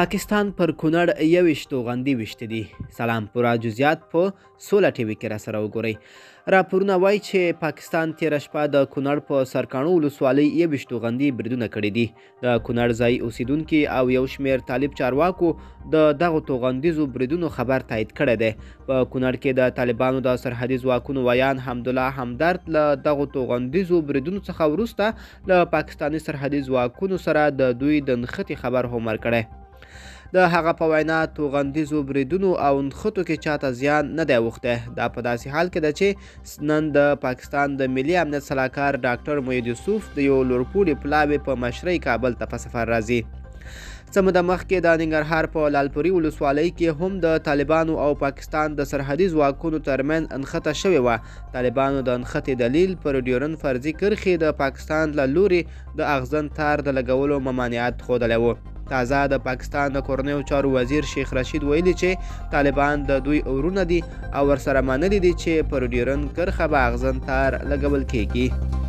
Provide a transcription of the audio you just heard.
پاکستان پر کونړ 21 توغندي ویشتي دي. سلام، پوره جزئیات په سوله ټي وي کې راسره وګورئ. راپورونه وایي چې پاکستان تېره شپه د کونړ په سرکاڼو ولسوالۍ 21 توغندي بریدونه کړي دي. د کونړ ځایي اوسیدونکي او یو شمېر طالب چارواکو د دغو توغندیزو بریدونو خبر تایید کړی دی. په کونړ کې د طالبانو د سرحدي ځواکونو ویاند حمدالله همدرد له دغو توغندیزو بریدونو څخه وروسته له پاکستاني سرحدي ځواکونو سره د دوی د نښتې خبر هم ورکړی. د هغه په وینا، توغندیزو بریدونو او نښتو کې چاته زیان نه دی اوښتی. دا په داسې حال کې ده چې نن د پاکستان د ملي امنیت سلاکار ډاکټر معید یوسف د یو لوړپوړي پلاوي په مشرۍ کابل ته په سفر راځي. څه موده مخکې د ننګرهار په لالپوري ولسوالۍ کې هم د طالبانو او پاکستان د سرحدي ځواکونو ترمنځ نښته شوې وه. طالبانو د نښتې دلیل پر ډیورن فرضي کرښې د پاکستان له لوري د اغزن تار د لګولو ممانعت ښودلی و. تازه د پاکستان د کورنیو چارو وزیر شیخ رشید ویلي چې طالبان د دوی ورونه دي او ورسره منلي دي چې پر ډیورن کرښه به اغزن تار لګول کیږي.